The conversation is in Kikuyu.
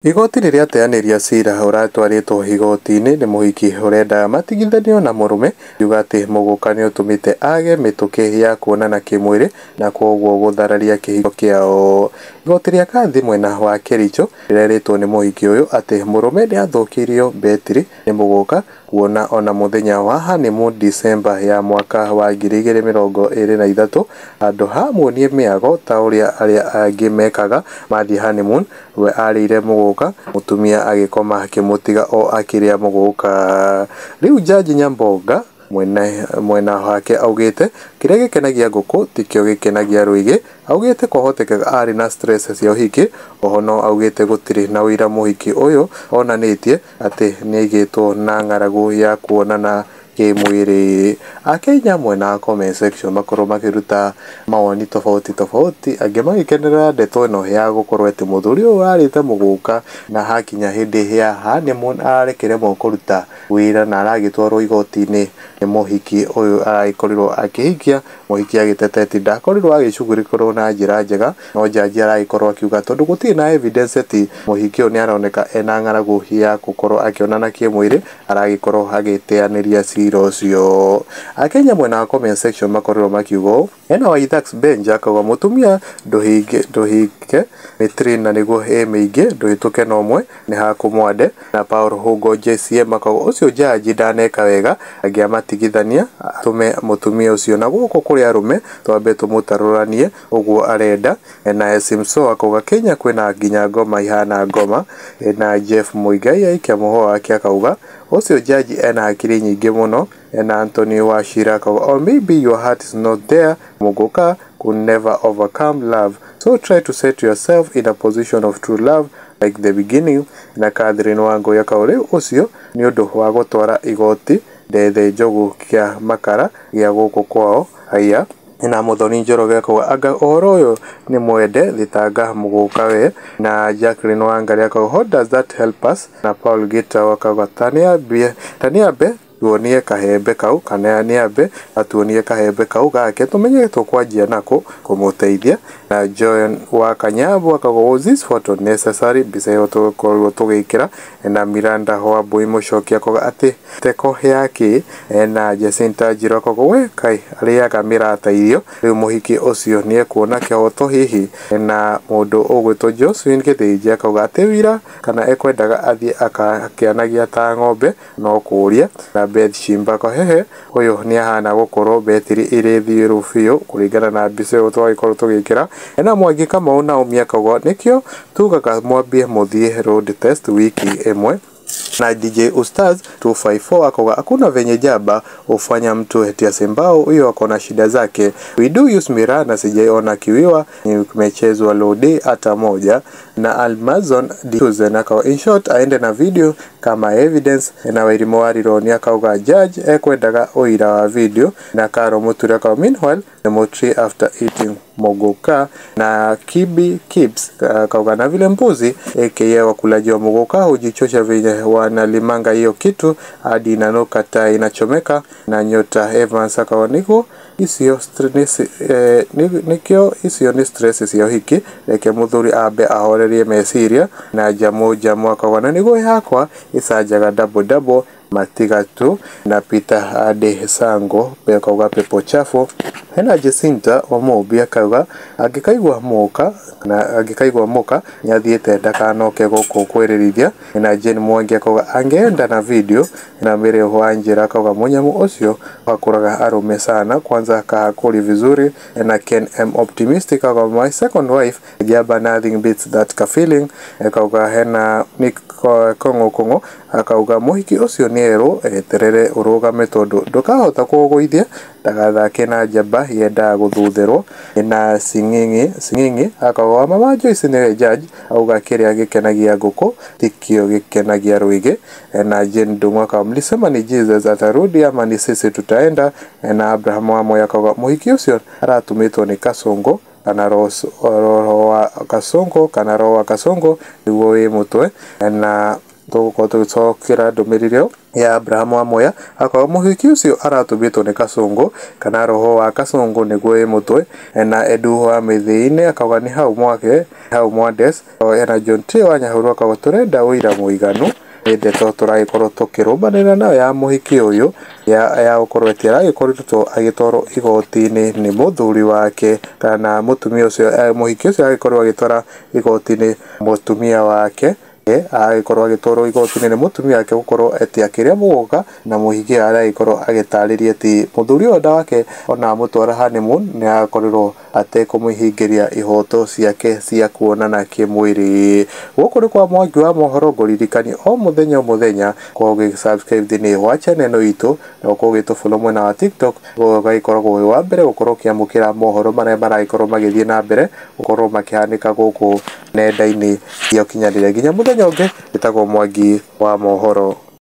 Igoti nĩrĩateanĩria cira ũratwarĩtwo igoti-inĩ nĩ mũhiki ũrenda matigithanio na mũrũme akiuga atĩ mũgũka nĩũtũmĩte age mĩtũkĩ ya kuonana kĩmwĩrĩ na kwoguo gũthararia kĩhiko kĩao. Igoti rĩa Kathi mwena wa Kericho rĩrerĩtwo nĩ mũhiki ũyũ atĩ mũrũme nĩathũkĩirio mbetiri nĩ mũgũka kuona ona mũthenya wa honeymoon December ya mwaka wa 2023 handũ ha muonie mĩago ta ũrĩa arĩa angĩ mekaga mathiĩ honeymoon, we arĩire mũgũka mũtumia agĩkoma akĩmũtiga o akĩrĩa mũgũka. Rĩu Jaji Nyambonga mwena wake augĩte kĩrĩa gĩkenagia ngũkũ tikĩo gĩkenagia rwĩgĩ. Augĩte kwahoteka arĩ na stress cia ũhiki. Oho no augĩte gũtirĩ na ũira mũhiki ũyũ onanĩtie atĩ nĩaigĩtwo na ng'aragu ya kuonana kĩmwĩrĩ. Akenya mwena wa comment section makorwo makĩruta mawoni tofauti tofauti, angĩ magĩkenerera ndeto ĩno ya gũkorwo atĩ mũthuri ũyũ arĩte mũgũka na hakinya hĩndĩ ya honeymoon arakĩremwo kũruta wĩra na aragĩtwarwo igoti-inĩ nĩ mũhiki ũyũ aragĩkorirwo akĩhikia. Mũhiki agĩteta atĩ ndakorirwo agĩcugurĩkĩrwo na njĩra njega, no jaji aragĩkorwo akiuga tondũ gũtirĩ na evidence atĩ mũhiki ũyũ nĩaroneka ena ng'aragu ya gũkorwo akĩonana kĩmwĩrĩ, aragĩkorwo agĩteanĩria cira ũcio. Akenya mwena wa comment section makorirwo makiuga ũũ: ena Waithax Benja akauga mũtumia ndũhinge mĩtĩrĩ na nĩguo ĩ mĩingĩ ndũhĩtũke na ũmwe nĩ hakũmwande. Na Paul Hungo JCM akauga ũcio jaji ndaneka wega angĩamatigithania atũme mũtumia ũcio na gũkũ kũrĩ arũme twambe tũmũtarũranie ũguo arenda. Na Simso akauga Kenya kwĩna nginya ngoma ihana ngoma. Na Jeff Muigai aikia mũhũa wake akauga ũcio jaji ena hakiri nyingĩ mũno. Na Anthony Wachira akauga or maybe your heart is not there, mũgũka could never overcome love, so try to set yourself in a position of true love like the beginning. Na Catherine Wangũi akauga rĩu ũcio nĩ ũndũ wa gũtwara igoti ndethe njogu kĩa makara gĩa gũkũ kwao haiya. Na Muthoni Njoroge akauga anga ũhoro ũyũ nĩ mwende thitanga mũgũka we. Na Jacqueline Wangari akauga how does that help us. Na Paul Gitau akauga ta nĩambe tuonie kahembe kau kana nĩambe atuonie kahembe kau gake tũmenye tũkwanjia nako kũmũteithia. Na John wa Kanyambu akauga was this photo necessary, mbica ĩyo tũgũkorwo tũgĩkĩra. Na Miranda Wambui Mũchoki akauga atĩ teko yake. Na Jacinta Njiro akauga we kai arĩaga mĩrata irio, rĩu mũhiki ũcio nĩekuona kĩhoto hihi. Na mũndũ ũgwĩtwo Josephine Gĩthĩnji akauga atĩ wĩra kana ekwendaga athiĩ akĩanagia ta ng'ombe no kũũria. Na Beth Shimba akauga hehe ũyũ nĩahana gũkorwo betiri ĩrĩ thiru biũ kũringana na mbica ĩyo twagĩkorwo tũgĩkĩra. Na Mwangi Kamau Naomi akauga nĩkĩo tugaga mwambie mũthiĩ road test wiki ĩmwe. Na DJ Ustaz 254 akauga hakuna venye jaba ufanya mtu eti asembao huyo ako na shida zake. We do use miraa na sijaiona kiwiwa nimechezwa lodi hata moja. Na Almazon Dtuzen akauga in short aende na video kama evidence. Na Wairimu Warironi akauga judge ekwendaga ũira wa video. Na Karo Muturi akauga meanwhile the motri after eating muguka. Na Kibi Kips akauga na vile mbuzi aka wakulaji wa muguka hujichosha vile wanalimanga hiyo kitu hadi inanuka taa inachomeka. Na Nyota Evans akauga niko icio nikio icio ni stress cia ũhiki, reke mũthuri ambe ahorerie meciria. Na Jamu Jamu akauga na nĩguo yakwa icanjaga double double matiga tu. Na Peter Ade Sango akauga pepo chafu. Hena Jacinta Wamũmbi akauga angĩkaigua mũka na angĩkaigua mũka nĩathiĩte ndakanoke gũkũ kwĩrĩrithia. Na Jane Mwangi akauga angeenda na video. Na Mary Wanjira akauga mũnyamũ ũcio wakũraga arũme sana kwanza kahakuri vizuri. Na Ken M Optimistic akauga my second wife jaba nothing beats that ka feeling. Akauga hena Nick Kongo Kongo akauga mũhiki ũcio nĩerwo eterere ũrũgame tondũ ndũkahota kũgũithia ndagathake na njamba yendaga gũthuthĩrwo. Na Sing'ing'i akauga mama Joyce nĩwe judge auga kĩrĩa gĩkenagia ngũkũ tikĩo gĩkenagia rwĩgĩ. Na Jane Ndung'u akauga mlisema ni Jesus atarudi ama ni sisi tutaenda. Na Abraham Wamoyo akauga mũhiki ũcio aratumĩtwo nĩ Kasongo kana roho wa Kasongo kana roho wa Kasongo nĩguo wĩ mũtwe. Na Tũgũkorwo tũgĩcokera ndũmĩrĩri ĩyo ya Abraham Wamuya akorwo mũhiki ũcio aratũmĩtwo nĩ Kasongo kana roho wa Kasongo nĩguo wĩ mũtwe. Na Edu wa Mĩthĩinĩ akauga nĩ hau mwake hau Mwandes. Ena John T wa Nyahururu akauga tũrenda ũira mũiganu. Nĩ ndeto tũragĩkorwo tũkĩrũmanĩrĩra nayo ya mũhiki ũyũ ya gũkorwo atĩ aragĩkoretwo agĩtwarwo igoti-inĩ nĩ mũthuri wake kana mũtumia ũcio, mũhiki ũcio agĩkorwo agĩtwara igoti-inĩ mũtumia wake, agĩkorwo agĩtwarwo igoti-inĩ nĩ mũtumia wake gũkorwo atĩ akĩrĩa mũgũka, na mũhiki aragĩkorwo agĩtarĩria atĩ mũthuri ũyũ wake ona amũtwara honeymoon nĩ akorirwo atekũmũhingĩria ihoto ciake cia kuonana kĩmwĩrĩ. Gũkũ nĩ kwa Mwangi wa Mohoro, ngũririkani o mũthenya o mũthenya korwo ũgĩ subscribe thĩinĩ wa channel ĩno itũ na ũkorwo ũgĩtũ mwena wa TikTok, ũgagĩkoragwo wĩ wa mbere gũkorwo ũkĩamũkĩra mohoro marĩa maragĩkorwo magĩthiĩ na mbere gũkorwo makĩhanĩka gũkũ nenda-inĩ cia ũkinyanĩria. Nginya mũthenya ũngĩ, ĩtagwo Mwangi wa Mohoro.